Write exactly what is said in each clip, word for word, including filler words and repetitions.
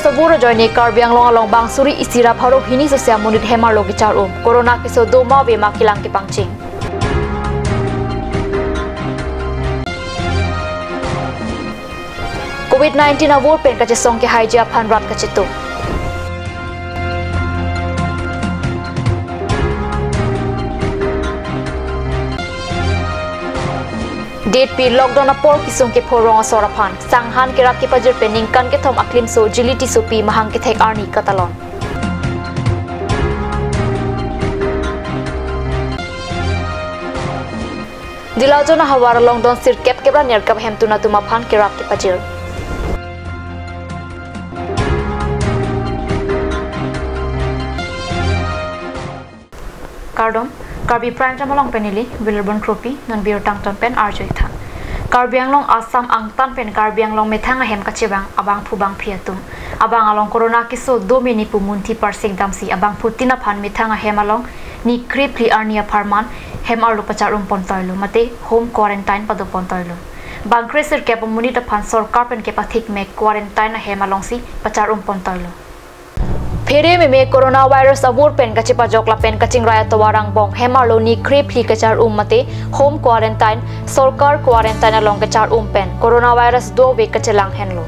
Sabur ajoine Karbi Anglong along bang suri isi ra pharo hini sose amonit hem arlo kechar um. Corona keso do ma ave ma kelang kepangcheng. Covid nineteen avur pen kachesong kehaiji aphan rat kacheto. Detpi lockdown apor kesung kepho rong asor aphan. Sanghan kerap kepajir pen ningkan kethom aklimso Jili Tissopi mahang kethek arni katalon. Dilajon ahavar along don sirkep kep ra nerkep ahemtun atum aphan kerap kepajir. Kardom, Karbi Prime Time along pen neli Wilbon Kropi, non birta angton pen arju-ik tha. Karbi Anglong Assam angtan pen Karbi Anglong methang ahem kachevang abangphu bangphi atum. Abang along corona keso do meni pu munthi parsing damsi abangphutin aphan methang ahem along ni krephli arni apharman hem arlo pachar um pontoilo mate home quarantine pado pontoilo. Bang kre sirkep amonit aphan sorkar pen kepathik mek quarantine ahem alongsi pachar um pontoilo. Phere meme coronavirus avur pen kachepajok lapen kachingrai atovar angbong hem arlo ni krephli kachar um mate home quarantine, sorkar quarantine along kachar um pen coronavirus do ave kachelang henlo.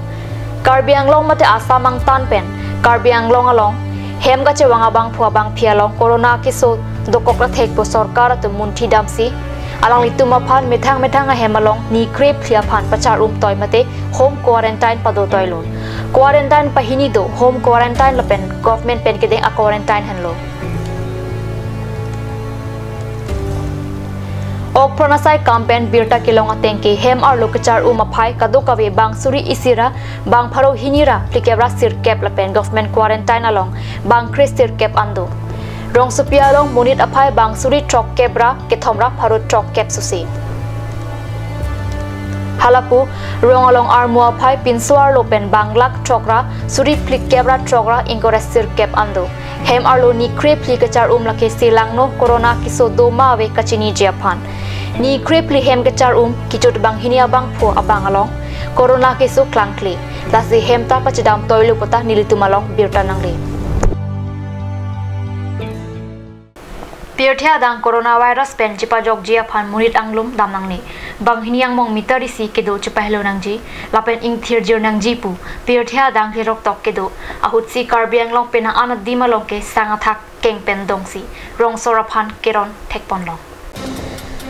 Karbi Anglong mate Assam angtan pen Karbi Anglong along hem kachevang abangphu abangphi along corona keso dokok ra thek pu sorkar atum munthi damsi alanglitum aphan methang methang ahem along ni krephli aphan pachar um toi mate home quarantine pado toilo. Quarantine pahini do, home quarantine lapen government pen kedeng a quarantine henlo. Ok pranasai kam pen birta kelong ateng ke hem arlo kechar um aphai kadokave bang suri isi ra bang pharo hini ra phlikep ra sirkep lapen government quarantine along bang kre sirkep an do. Rongsopi along monit aphai bang suri throkkep ra kethom ra pharo throkkep sose. Halapu, rong along armu aphai pinso arlo pen bang lak throk ra suri phlikep ra throk ra ingkoi ra sirkep an do. Hem arlo ni krephli kachar um lake selangno corona keso do ma ave kachiniji aphan. Ni krephli hem kachar um kejut banghini abangphu abang along corona keso klangkle. Lasi hem ta pachedam toilo puta nelitum along birta nangle. Pirthe adang coronavirus pen chepajokji aphan monit anglum dam nangne. Banghini angmong meter isi kedo chepahelo nangji lapen ingthirjir nangji pu pirthe adang lerok tok kedo ahutsi Karbi Anglong penang an adim along ke sang athak keng pen dongsi rong asor aphan keron thekponlong.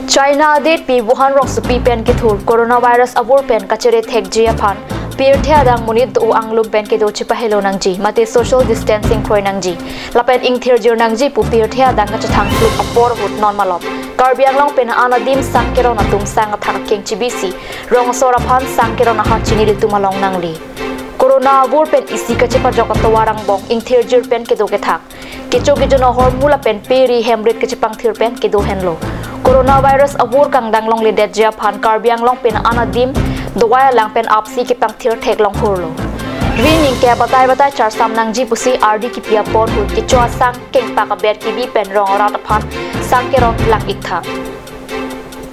China adetpi Wuhan rongsopi pen kethur coronavirus avur pen kachere thekji aphan pirthe adang monit do anglum pen kedo chepahelo nangji mate social distancing kroi nangji lapen ingthirjir nangji pu pirthe adang kachethang pluk apor ahut non malom Karbi Anglong penang an adim sang keron atum sang athak keng chibisi rong asor aphan sang keron ahat chini nelitum along nangle. Corona avur pen isi kachepajok atovar angbong ingthirjir pen kedo kethak. Kecho kejun ahormu lapen peri hemrit kachepangthir pen kedo henlo. Coronavirus avur kangdang longledetji aphan Karbi Anglong penang an adim dovai alang pen apsi kepangthir theklong hurlo. Ri ningke batai batai charsam nangji pusi ardi kipi apor ahut kecho asang kengpak aber kebi pen rong arat aphan sang keron lang-ik tha.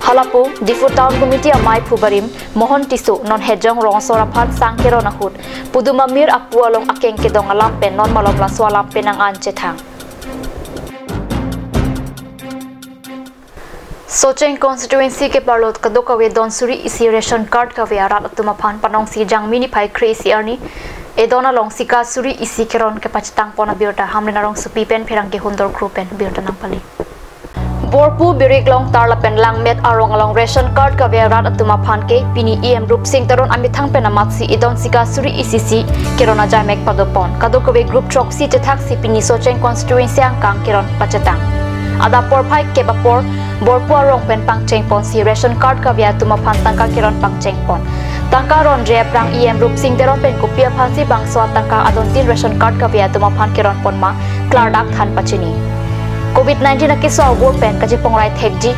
Halapu, Diphu Town Committee amei phu barim Mohon Tisso non Hejong rong asor aphan sang keron ahut pudum amir apu along akeng kedong alam pen non malom laso alam penang an chethang. Socheng constituency keparlo kadokave don suri isi ration card kave arat atum aphan panongsi Jangmi niphai kre isi arni edon along sika suri isi keron kepachetang pon abirta Hamren arongsopi pen pherangke hundor kru pen birta nangpali. Borpu, Birik Longtar lapen Langmet arong along ration card kave arat atum aphan ke pini E M Rupsing Teron amethang pen amatsi edon sika suri isi isi keron ajaimek padopon. Kadokave group throksi chethaksi pini Socheng constituency angkang keron pachetang. Adap porphai kep apor Borpu arong pen pangcheng ponsi ration card kave atum aphan tangka keron pangcheng pon. Tangka ronre aphrang E M Rupsing Teron pen kopi aphansi bangso atangka adontin ration card kave atum aphan keron pon ma klardak than pachini. Covid nineteen akeso avur pen kachipongrai thekji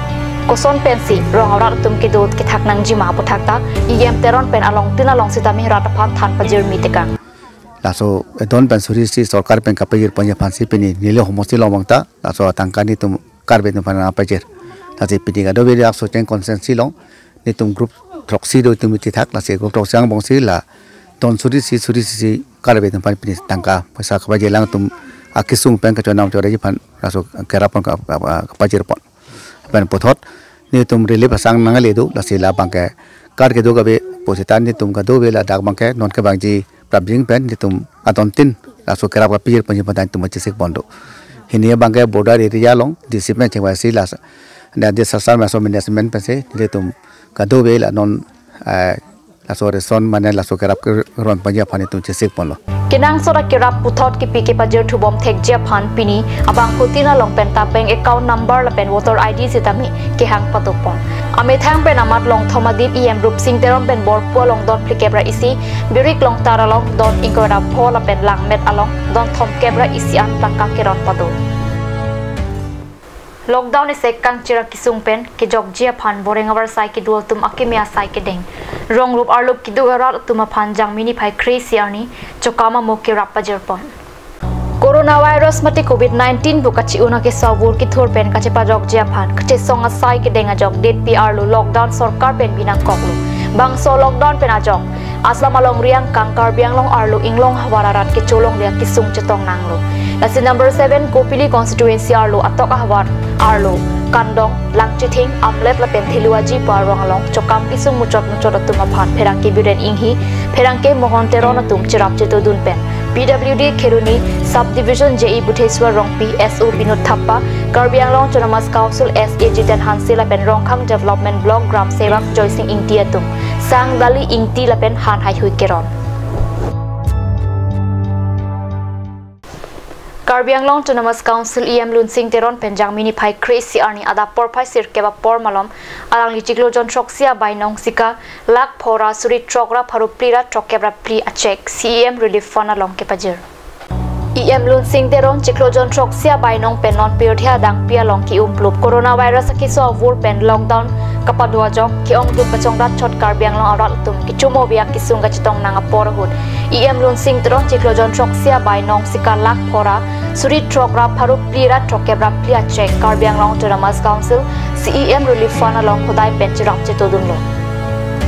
koson pensi rong arat atum kedo kethak nangji ma aputhak ta E M Teron pen alongtin along sitame rat aphan than pajirmi tekang. Laso edon pen suri isi sorkar pen kapajir ponji aphansi pini neli homosti long bang ta laso atangka netum Karbi atum aphan nangpajir. Lasi pini kadokave dak Socheng constituency along netum group throksi do itum iti thak, lasi group throksi angbongsi la Ton suri isi, suri isi isi karve atum aphan pini tangka poisa kapajirlang atum akesung pen kachonam choriji aphan laso kerap aphan ka, ka, ka, kapajirpon. Pen puthot nelitum relief asang nangle do, lasi labangke kar kedo kave pusita nelitum kadokave ladak abangke non kevangji prapjin pen nelitum adontin laso kerap kapajirponji pen nelitum chesikpon do. Hini abangke border area along D C pen chengvaisi las, na disaster management pensi nelitum kadokave la non, eh, laso ration mane laso kerap keronponji aphan nelitum chesikponlo. Kenangsot akerap puthot kipi kepajir thubom thekji aphan pini abangphutin along pen ta bank account number lapen voter I D sitame kehang padopon. Amethang pen amat Longthom adip E M Rupsing Teron pen Borpu along don phlikep ra isi, Birik Longtar along don ingkoi ra pho lapen Langmet along don thomkep ra isi an tangka keron pado. Lockdown isi kangchir akesung pen kejokji aphan boreng avarsai kedo atum akeme asai kedeng. Rong rup arlo keduk arat atum aphan Jangmi niphai kre-isi arni chokam amo kerap pajirpon. Coronavirus mate covid nineteen pu kachi-un akeso avur kethur pen kachepajokji aphan kachesong asai kedeng ajok detpi arlo lockdown sorkar pen binangkoklo. Bangso lockdown pen ajok Assam along Riangkang Karbi Anglong arlo inglong havar arat kecholongle akesung chetong nanglo. Lasi number seven Kopili constituency arlo atok ahavar arlo Kandong, Langchithing, Amlet lapen Theluaji pu arong along chokam kesung muchot muchot atum aphan pherangke Biren Inghi, pherangke Mohon Teron atum cherap chetodun pen P W D Kheroni Subdivision J E Buddheswar Rongpi, S O Binod Thappa, Karbi Anglong Autonomous Council S A Jiten Hanse lapen Rongkhang Development Block Gram Sevak Joysing Ingti atum sang dali ingti lapen han haihui keron. Karbi Anglong Autonomous Council E M Lunsing Teron pen Jangmi niphai kre-isi arni adap porphai sirkep apor malom alangli chiklo jon throksi abai nong sika lak pho ra suri throk ra pharo phli ra throkkep ra phli a cheque C E M Relief Fund along kepajir. E M Lunsing Teron chiklo jon throksi abai nong pen non pirthe adangpi along ke-umplup coronavirus akeso avur pen lockdown kapado ajok ke-ongdung kachongrat chot Karbi Anglong arat atum kechomo ave akesung kachetong nang apor ahut E M Lunsing Teron chiklo jon throksi abai nong sika lak pho ra suri throk ra pharo phli ra throkkep ra phli a cheque Karbi Anglong Autonomous Council C E M Relief Fund along hodai pen cherap chetodunlo.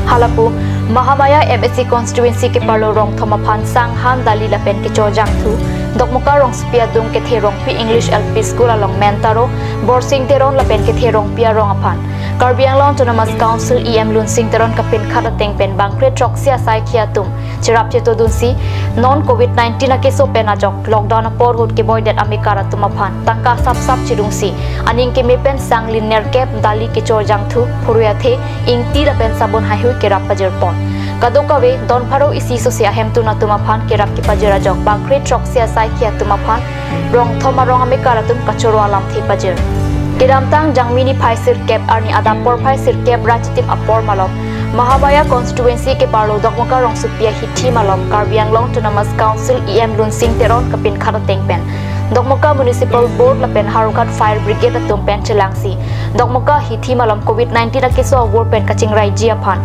Halapu Mahamaya M A C constituency keparlo Rongthom aphan sang han dali lapen kechor jangthu, Dokmoka rongsopi adung kethe Rongpi English L P School along men taro Borsing Teron lapen kethe Rongpi arong aphan Karbi Anglong Autonomous Council E M Lunsing Teron kapinkhat ateng pen bangkre throksi asaikhi atum cherap chetodunsi non covid nineteen akeso pen ajok lockdown apor ahut keboidet amekar atum aphan tangka sapsap chedungsi aning keme pen sang lin nerkep, dali, kechor jangthu, phurui athe, ingti lapen sabon haihui kerap pajirpon. Kadokave don pharo isi sose ahemtun atum aphan kerap kepajir ajok bangkre throksi asaikhi atum aphan Rongthom arong amekar atum kachoro alamthe pajir. Kedamtang Jangmi niphai sirkep arni adap porphai sirkep ra chitim apor malom Mahamaya constituency keparlo Dokmoka rongsopi ahithi malom Karbi Anglong Autonomous Council E M Lunsing Teron kapinkhat ateng pen Dokmoka Municipal Board lapen Howraghat Fire Brigade atum pen chelangsi Dokmoka hithi malom covid nineteen akeso avur pen kachingraiji aphan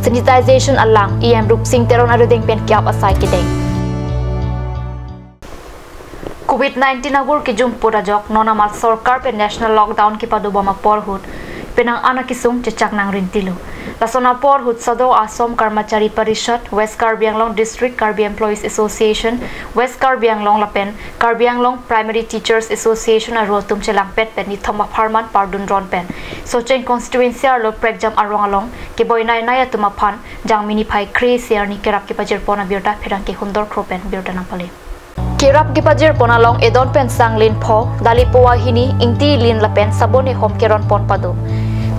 sanitization alang E M Rupsing Teron arideng pen ke-ap asai kedeng. Covid nineteen avur kejumput ajok non amat sorkar pen national lockdown kepadobom apor ahut penang an akesung chechak nangrintilo. Lason apor ahut Sadao Assam Karmachari Parishad, West Karbi Anglong District Karbi Employees Association, West Karbi Anglong lapen Karbi Anglong Primary Teachers Association aru atum chelangpet pen nithom apharman pardun ron pen Socheng constituency arlo Prekjam arong along keboi nainai atum aphan Jangmi niphai kre-isi arni kerap kepajirpon abirta pherangke Hundor Kro pen birta nangpale. Kerap kepajirpon along edon pen sang lin pho, dali po ahini, ingti lin lapen sabon ehom keronpon pado.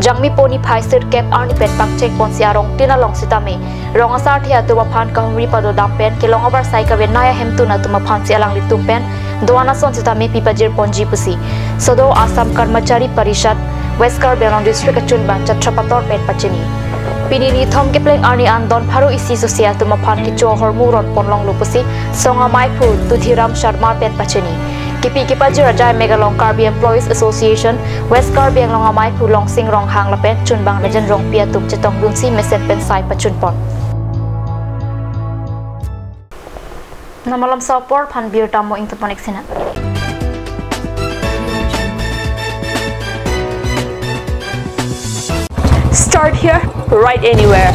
Jangmi po niphai sirkep arni pen pangchengponsi arong tin along sitame rong asarthe atum aphan kahumri padodam pen kelong avarsai kavenai ahemtun atum aphansi alanglitum pen do-an ason sitame pipajirponji pusi Sadao Assam Karmachari Parishad, West Karbi Anglong District achunbang Chatra Pator pen pachini. Pini nithom kepleng arni an don pharo isi sose atum aphan kecho ahormu ronpon longlo pusi Song amaiphu Tudhiram Sharma pen pachini. Kipi kepajir ajai mek along Karbi Employees Association, West Karbi Anglong amaiphu Longsing Ronghang lapen chunbang Rajen Rongpi atum chetongdunsi mesen pen sai pachunpon. Non malom so apor aphan birta mo ingtupon ek sina. Start here, right anywhere.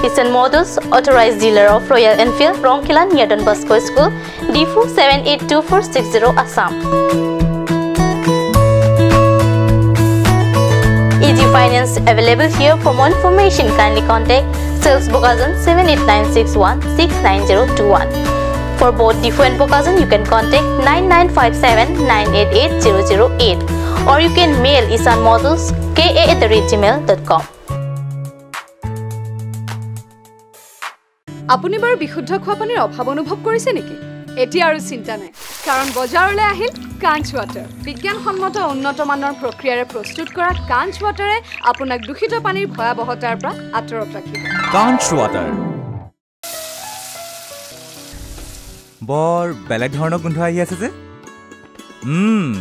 Ishan Motors, authorized dealer of Royal Enfield, Rongkhelan near Don Bosco School, Diphu seven eight two four six zero, Assam. Easy finance available here. For more information, kindly contact sales Bokajan seven eight nine six one six nine zero two one. For both Diphu and Bokajan, you can contact nine nine five seven nine eight eight zero zero eight, or you can mail Ishan Motors K A at the rate gmail dot com. আপুনি বাৰু বিশুদ্ধ খোৱা পানীৰ অভাৱ অনুভৱ কৰিছে নেকি? এতিয়া আৰু চিন্তা নাই, কাৰণ বজাৰলৈ আহিল কাঞ্চ ৱাটাৰ। বিজ্ঞানসন্মত উন্নত মানৰ প্ৰক্ৰিয়াৰে প্ৰস্তুত কৰা কাঞ্চ ৱাটাৰে আপোনাক দূষিত পানীৰ ভয়াৱহতাৰ পৰা আঁতৰত ৰাখিব। কাঞ্চ ৱাটাৰ। বৰ বেলেগ ধৰণৰ গোন্ধ আহি আছে যে। উম,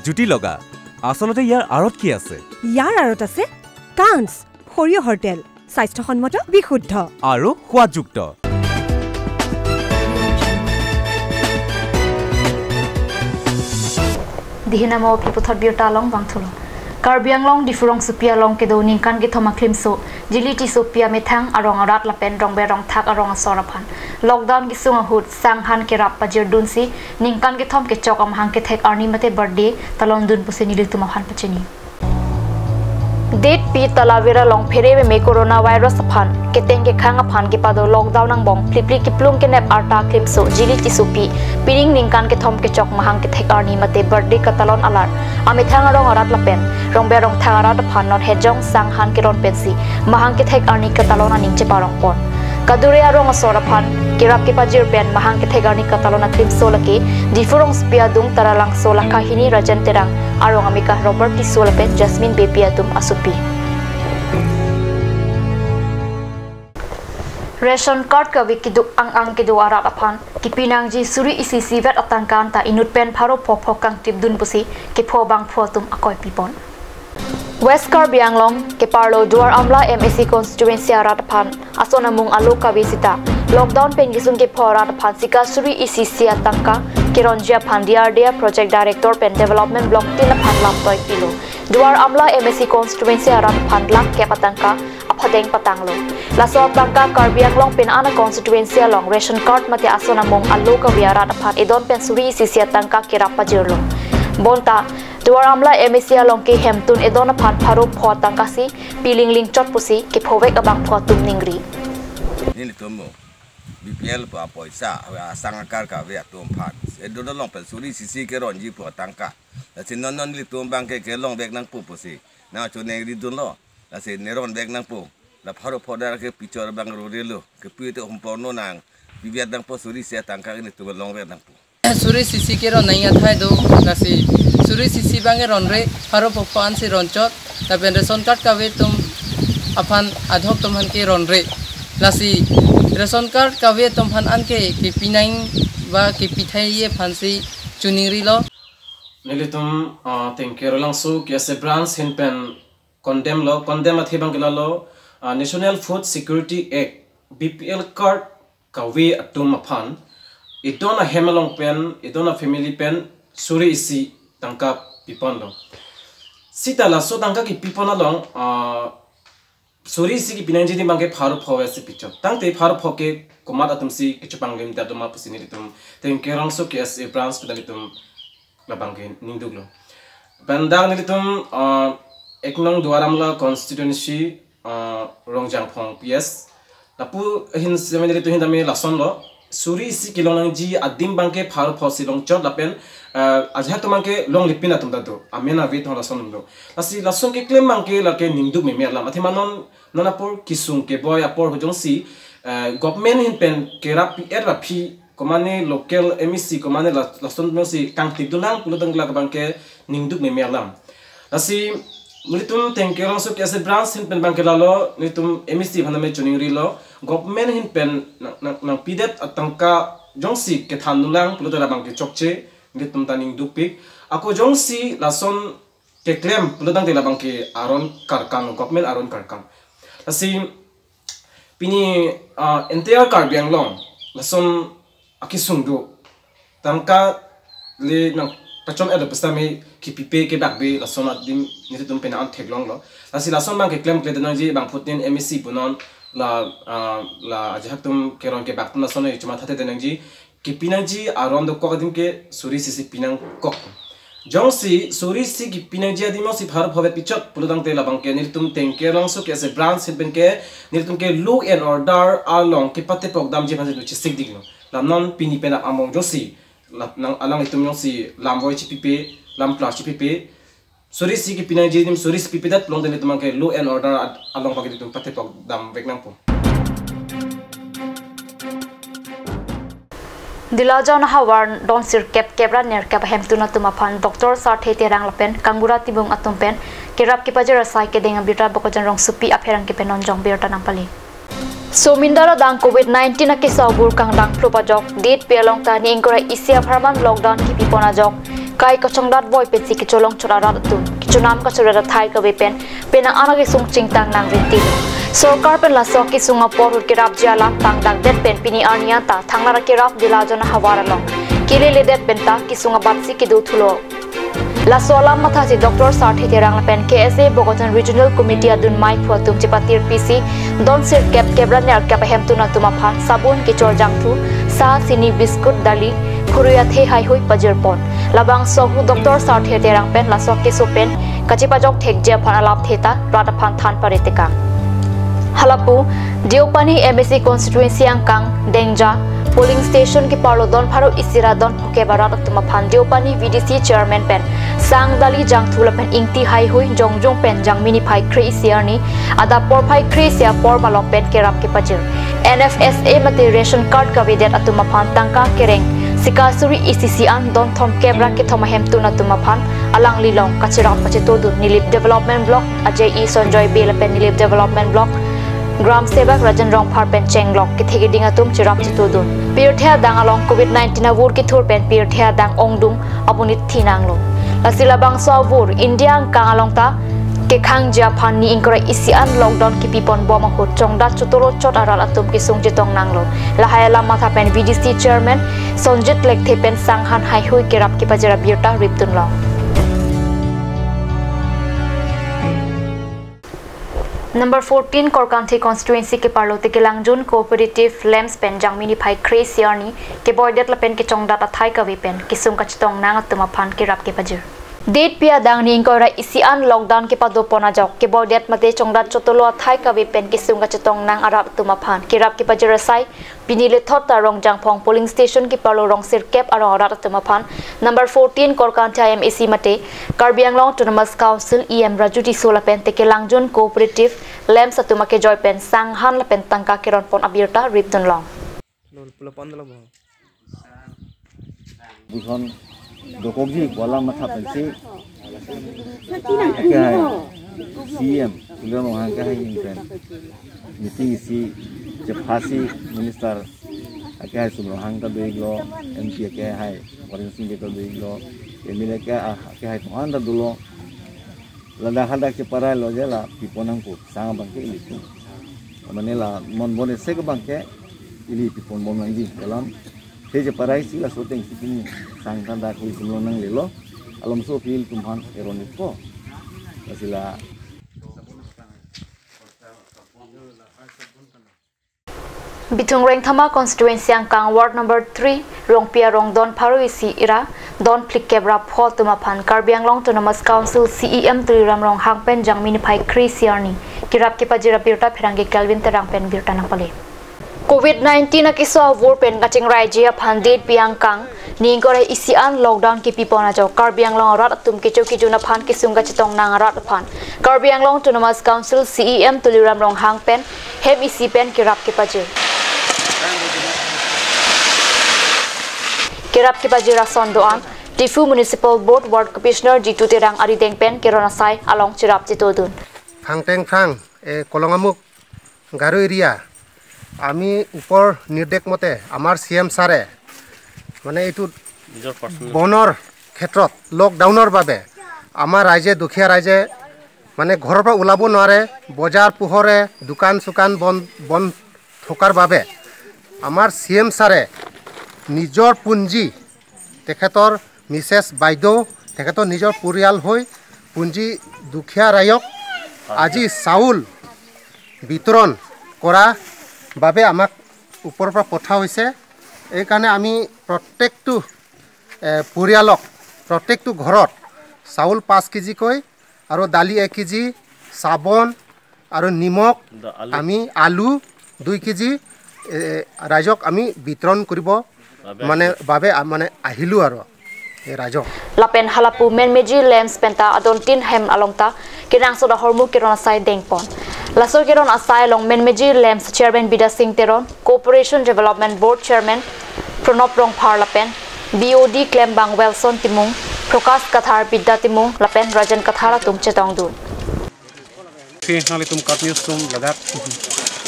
জুতি লগা। আচলতে ইয়াৰ আঁৰত কি আছে? ইয়াৰ আঁৰত আছে কাঞ্চ, সৰিয়হৰ তেল, স্বাস্থ্যসন্মত, বিশুদ্ধ। আৰু সোৱাদযুক্ত। Dihinamo piputhot birta along bangthulo. Karbi Anglong Diphu rongsopi along kedo ningkan kethom aklimso Jili Tissopi amethang arong arat lapen rongber rongthak arong asor aphan lockdown kesung ahut sanghan kerap pajirdunsi ningkan kethom kechok amahang kethek arni mate birthday talondun pusi nelitum aphan pachini. Detpi Talavera along phere meme coronavirus aphan keteng kekhang aphan kepado lockdown angbong phliphli kiplung kenep arta aklimso Jili Tissopi pining ningkan kethom kechok mahang kethek arni mate birthday katalon alar amethang arong arat lapen rongber rongthak arat aphan non hejong sanghan keron pensi mahang kethek arni katalon aning cheparongpon. Kadure arong asor aphan kerap kepajir pen mahang kethek arni katalon aklimso lake Diphu rongsopi adung Taralangso Lakha hini Rajen Terang, arong amekar Robert Tisso lapen Jasmine Beypi atum asopi. Ration card kave keduk ang-ang kedo arat aphan kepi nangji suri isi isivet atangka anta inut pen pharo pho pho kangtipdun pusi kepho bangpho atum akoi pipon. West Karbi Anglong keparlo Duar Amla M A C constituency arat aphan ason amung alo kave sita lockdown pen kesung kepho arat aphan sika suri isi isi atangka keronji aphan D R D A project director pen development block tin aphan lamtoi pilo. Duar Amla M A C constituency arat aphan lakh kep atangka aphadeng patanglo. Laso atangka Karbi Anglong pen ana constituency along ration card mate ason amung alo kave arat aphan edon pen suri isi isi atangka kerap pajirlo. Bonta Duar Amla M A C along ke hemtun edon aphan pharo pho atangka si pilingling chot pusi kephovek abangpho atum ningri. Nelitum B P L pu apoisa, asang akar kave atum aphan edon along pen suri isi isi keronji pu atangka. Lasi non non nelitum abang ke kelongvek nangpo pusi nangchoningridunlo. Lasi neronvek nangpo. La pharo pho dar ke pichor abang rorelo. Kepi te humporno nang. Piviat nangpo suri isi atangka ke nelitum longvek nangpo. Suri isi isi keron nangji athai do, lasi suri isi isi abang keronre, pharo pho pho ansi ronchot, lapen ration card kave atum aphan adhok atum aphan keronre. Lasi ration card kave atum aphan anke kepi nang ba kepi thai aphansi choningrilo. Nelitum, ah, Tengke Rolangso K S A branch ahin pen condemn lo, condemn athe abang ke lalo, ah, National Food Security Act, B P L card kave atum aphan edon ahem along pen, edon a family pen suri isi tangka piponlo. Sita laso tangka kepipon along, ah, suri isi kepi nangji abang ke pharo pho si pichot. Tangte pharo pho ke komat atumsi kechepanglim ta doma pusi nelitum Tengke Rolangso K S A branch pen nelitum labang ke ningduklo. Pen dak nelitum, ah, ek nong Duar Amla constituency, ah, Rongjangphong P S. Lapu ahin seme nelitum ahin tame lasonlo. Suri isi kelong nangji adim abang ke pharo pho si longchot lapen, ah, ajahak atum abang ke longle pin atum ta do. Amen ave atum lason do. Lasi lason keklem abang ke lake ningduk meme alam. Athema non, non apor kesung keboi apor hu jongsi, ah, government ahin pen kerap pi-et ra phi komane local M A C komane la-, lason atumsi kangtipdun nang pulo tangka abang ke ningduk meme alam. Lasi nelitum Tengke Rolangso K S A branch ahin pen abang ke lalo nelitum M A C aphan tame choningrilo, government ahin pen nang, nang, nangpidet atangka jongsi kethandun nang pulote labang ke chokche, nelitum ta ningdukpik. Ako jongsi lason keklem pulo tangte labang ke aron karkan, government aron karkan. Lasi pini, ah, entire Karbi Anglong lason akesung do. Tangka le nangpachom-et pusitame kepipe kebakbe lason adim nelitum pen an theklonglo. Lasi lason abang ke klemkle nangji abangphutin M A C punon La, ah, la ajahak atum kerong kebak atum lason chuma thate tenangji, kepinangji aron dokok adim ke suri isi si pinangkok. Jongsi suri isi kepinangji adim jongsi pharo phave pichot pulotangte labang ke nelitum Tengker Langso K S A branch sitpen ke nelitum ke law and order along kepatepok damji aphan si chesik diklo. La non pini pen among jongsi la nang alanglitum jongsi lamvoi chipipe, lam klar chipipe, suri isi kepinangji adim suri isi pipedet pulote nelitum ke law and order ad-, along pagi nelitum patepok damvek nangpo. Dilajan ahavar don sirkep kep ra nerkep ahemtun atum aphan Doctor Sarthe Terang lapen Kangura Timung atum pen kerap kepajir asai kedeng abirta Bokajan Rongsopi apherangke pen non jong birta nangpale. Somindar adang covid nineteen akeso abur kangdang phlup ajok, det pi along ta ni ingkoi ra isi apharman lockdown kipipon ajok, kai kachongdat voi pensi kecholong chot arat atum kechonam kachorat athai kave pen penang an akesung chingtang nang rinti. Sorkar pen laso kesung apor ahut kerapji alam tangdakdet pen pini arni anta Thangnat akerap Dilajan ahavar along keleledet pen ta kesung abatsi kedo thulo. Laso alam matha si Doctor Sarthe Terang lapen K S A Bokajan Regional Committee adun maiphu atum chepatir pisi don sirkep kep ra nerkep ahemtun atum aphan sabun kechor jangthu, sa, sini, biskut, dali, khurui athe haihui pajirpon. Labangso ahut Doctor Sarthe Terang pen laso keso pen kachepajok thekji aphan alamthe ta rat aphan than pare tekang. Halapu, Deopani M A C constituency angkang Dengja polling station keparlo don pharo isi ra don phokep arat atum aphan Deopani V D C chairman pen sang, dali, jangthu lapen ingti haihui jongjung pen Jangmi niphai kre-isi arni adap porphai kre-isi apor malom pen kerap kepajir. N F S A mate ration card kavedet atum aphan tangka kereng sika suri isi si an don thomkep ra kethom ahemtun atum aphan alangli along kacherap pachetodun Nilip Development Block A J E Sonjoy Bey lapen Nilip Development Block Gram Sevak Rajan Rongphar pen chenglok kethe keding atum cherap chetodun. Pirthe adang along covid nineteen avur kethur pen pirthe adang ongdung apunit thinanglo. Lasi labangso avur India angkang along ta kekhangji aphan ni ingkoi ra isi an lockdown kipipon bom ahut chongdat chotolo chot arat atum kesung chetong nanglo. Lahai alam matha pen V D C chairman Sonjit Lekthe pen sanghan haihui kerap kepajir abirta ripdunlo. Number fourteen Korkanthi constituency keparlo Tekelangjun Cooperative Lamps pen Jangmi niphai kre-isi arni keboidet lapen kechongdat athai kave pen kesung kachetong nang atum aphan kerap kepajir. Det pi adang ni ingkoi ra isi an lockdown kepadopon ajok keboidet mate chongdat chotolo athai kave pen kesung kachetong nang arat atum aphan kerap kepajir asai pini lethot ta Rongjangphong polling station keparlo rong sirkep arong arat atum aphan number fourteen Korkanthi M A C mate Karbi Anglong Autonomous Council E M Raju Tisso lapen Tekelangjun Cooperative Lamps atum akejoi pen sanghan lapen tangka keronpon abirta ripdunlong. Lol, pula pon dolo bo. Buson dokokji pu alam matha pensi akehai C E M Tuliram Ronghang akehai ingpen meeting isi chephasi minister akehai Sum Ronghang ta do-iklo, M P akehai Warren Sing Bey ta do-iklo, M L A akehai, akehai atum an ta dolo. Ladak hadak cheparailo je la pipon nangpo, sang abang ke ilitum. Mane la non bon isi ke abang ke ili pipon bom nangji. Dalam he cheparai si laso ateng si pini sang than dak hui tum long nanglelo. Alomso aphi ilitum aphan eron-ikpo. Lasi la Bithung Rengthama constituency angkang ward number three Rongpi arong don pharo isi ra don phlikep ra pho atum aphan Karbi Anglong Autonomous Council C E M Tuliram Ronghang pen Jangmi niphai kre-isi arni kerap kepajir abirta pherangke Kelvin Terang pen birta nangpale. Covid nineteen akeso avur pen kachingraiji aphan det pi angkang ni ingkoi ra isi an lockdown kipipon ajok Karbi Anglong arat atum kecho kejun aphan kesung kachetong nang arat aphan Karbi Anglong Autonomous Council C E M Tuliram Ronghang pen hem isi pen kerap kepajir. Kerap kepajir ason do-an Diphu Municipal Board Ward Commissioner Jitu Terang arideng pen keron asai along cherap chetodun. Phangteng phang, eh, Kolongamuk Garo area, আমি ওপৰ নিৰ্দেশ মতে আমাৰ C M ছাৰে মানে এইটো নিজৰ পাৰ্চনেল বনৰ ক্ষেত্ৰত লকডাউনৰ বাবে আমাৰ ৰাইজে, দুখীয়া ৰাইজে মানে ঘৰৰ পৰা ওলাব নোৱাৰে, বজাৰ পোহৰে দোকান চোকান বন্ধ, বন্ধ থকাৰ বাবে আমাৰ চি এম ছাৰে নিজৰ পুঞ্জি, তেখেতৰ মিছেছ বাইদেউ, তেখেতৰ নিজৰ পৰিয়াল হৈ পুঞ্জি দুখীয়া ৰাইজক আজি চাউল বিতৰণ কৰা বাবে আমাক ওপৰৰ পৰা পঠোৱা হৈছে। এইকাৰণে আমি প্ৰত্যেকটো এ, পৰিয়ালক, প্ৰত্যেকটো ঘৰত চাউল পাঁচ কেজিকৈ আৰু দালি এক কেজি, চাবোন আৰু নিমখ, দা-, আলু। আমি আলু দুই কেজি, এ, ৰাইজক আমি বিতৰণ কৰিব বাবে মানে, আহিলো। বাবে, আ, মানে আহিলো আৰু এই ৰাইজক। Lapen halapu Menmeji LAMPS penta adontin hem along ta kenangsot ahormu keron asai dengpon. Laso keron asai along Menmeji LAMPS Chairman Bidya Sing Teron, Corporation Development Board Chairman Pranab Rongphar lapen B O D klembang Wilson Timung, Prakash Kathar, Bidya Timung lapen Rajan Kathar atum chetongdun. Si nanglitum KAT News atum ladak,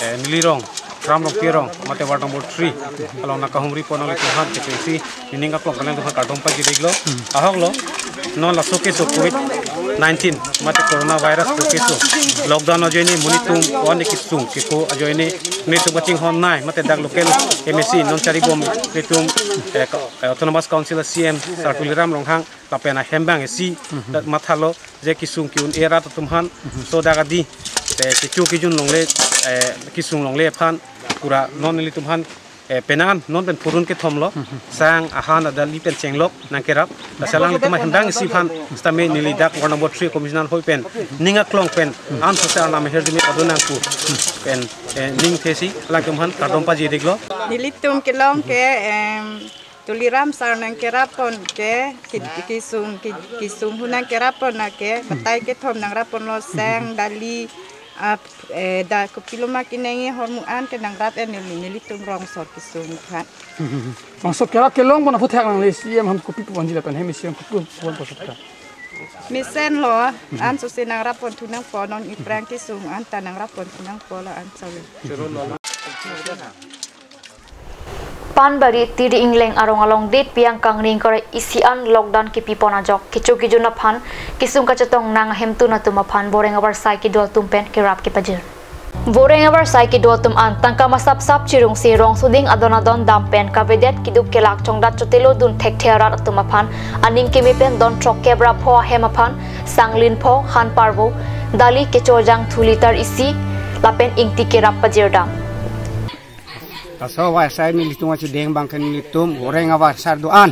eh, neli rong, Ram Rongpi arong, mate ward number three along nangkahumri pon nanglitum aphan kechengsi, nening aklong pen nanglitum aphan kardom pajir-iklo. Ahoklo, non laso keso covid nineteen mate coronavirus ko keso lockdown ajoine monit atum one kesung keko ajoine nelitum kachinghon nai mate dak local M A C non charibom nelitum, eh, ka-, eh, Autonomous Council C E M Sir Tuliram Ronghang lapen ahem abang isi, mhm, dak mathalo je kesung ke-un-e arat atum aphan, mhm, so dak adi, eh, kecho kejun longle, eh, kesung longle aphan pura non nelitum aphan, eh, penang non pen purun kethom lo, mhm, sang ahan adali pen chenglok nangkerap. Lasi alanglitum ahem abang isi aphan sitame neli dak ward number three commissioner hoi pen ning aklong pen ansose arnam aher jumi pado nangpu pen, eh, ning thesi alangtum aphan kardom pajir-iklo. Nelitum kelong ke, em, Tuliram sir nangkerap pon ke, ki-, kesung, ki-, kesung hu nangkerap pon na ke, batai kethom nangrap ponlo, sang, dali, ap, eh, da kopiloma kenangji ahormu an ke nangrap, eh, neli, nelitum rongsor kesung aphan. Rongsor kerap kelong pon aphuthak nangle C E M aphan kopi pu-anji lapen hem C E M kopi pu-an pu sokta. Mesenlo, ansose nangrap ponthu nangpo, non iprang kesung anta nangrap ponthu nangpo la ansose. Panbari Tiri Ingleng arong along date pi angkang ning kore isi an lockdown kepipon ajok kecho kejun aphan kesung kachetong nang ahemtun atum aphan voreng avarsai kedo atum pen kerap kepajir. Voreng avarsai kedo atum an tangka masap sap chirungsi rong suding adon adon dam pen kavedet keduk kelak chongdat chotelo dun thekthe arat atum aphan aning keme pen don throkkep ra pho ahem aphan sanglin pho, han parvo, dali kechojang thu litar isi lapen ingti kerap pajirdam. Laso avarsai nelitum achedeng abang ke nelitum voreng avarsai do-an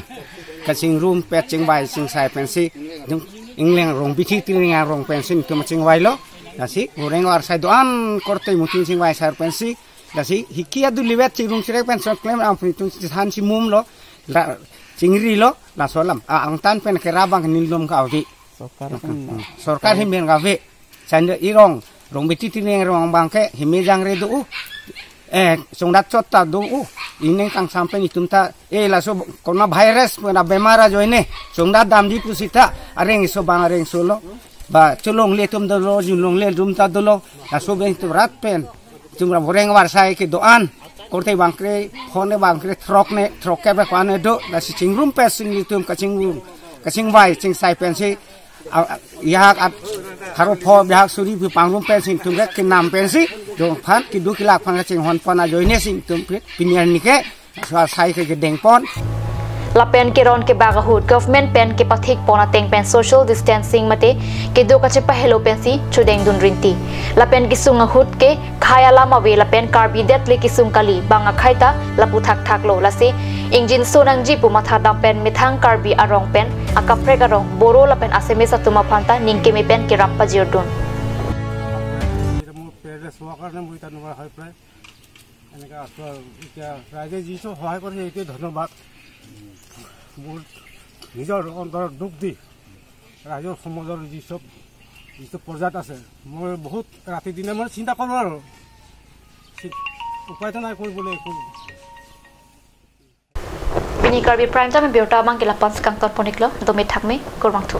kachingrum pet chingvai chingsai pensi, nelitum Ingleng Rongbithi Tiri Ingleng arong pensi nelitum chingvailo. Lasi voreng avarsai do-an korte mutin chingvai sar pensi, lasi hiki adu liwet chirung chirek pen sot klem ampuni tum chethan si mumlo. La chingrilo, laso alam. A, angtan pen kerap abang nelitum kave. Sorkar pen. Hmm. Sorkar hem pen kave. Sande irong, Rongbithi Tiri Ingleng arong abang ke heme jangre do-o. Eh, chongdat chot ta do-o. Ineng kangsam pen itum ta, eh, laso coronavirus pu abemar ajoine chongdat damji pusita areng iso abang areng solo. Ba cholongle atum dolo, junlongle atum ta dolo. Laso pen itum rat pen itum ra voreng avarsai kedo-an korte abang kre, phone abang kre, throk ne, throkkep ra ko-an do, lasi chingrum pensi nelitum kachingrum, kachingvai chingsai pensi, a, a, yak at, haro pho bihak suri pi pangrum pensi nelitum ke kenam pensi, dong aphan keduk kelak aphan kachinghon pon ajoine si nelitum pi-, pini arni ke, so asai ke kedeng pon. Lapen keron kebak ahut government pen kepathik pon ateng pen social distancing mate kedo kachepahelo pensi chodengdun rinti. Lapen kesung ahut ke khei alam ave lapen Karbi det le kesung kali bang akhei ta lapu thakthak lo, lasi ingjinso nangji pu mathadam pen methang Karbi arong pen akaprek arong Boro lapen Assamese atum aphan ta ning keme pen kerap pajirdun. এটা মোৰ পেৰেণ্টছ হোৱাৰ কাৰণে মোৰ এতিয়া নোহোৱা হৈ পেলাই এনেকৈ আছোঁ আৰু। এতিয়া ৰাইজে যি চব সহায় কৰিছে, এইটোৱে ধন্যবাদ। মোৰ নিজৰ অন্তৰত দুখ দি ৰাইজৰ সমাজৰ যি চব, যি চব পৰ্যায়ত আছে, মই বহুত ৰাতি দিনে মই চিন্তা কৰোঁ আৰু। চি-, উপায়তো নাই কৰিবলৈ একো। Pini Karbi Prime Time birta abang ke lapu-an si kangton pon-iklo, dome thakme, kurvangthu.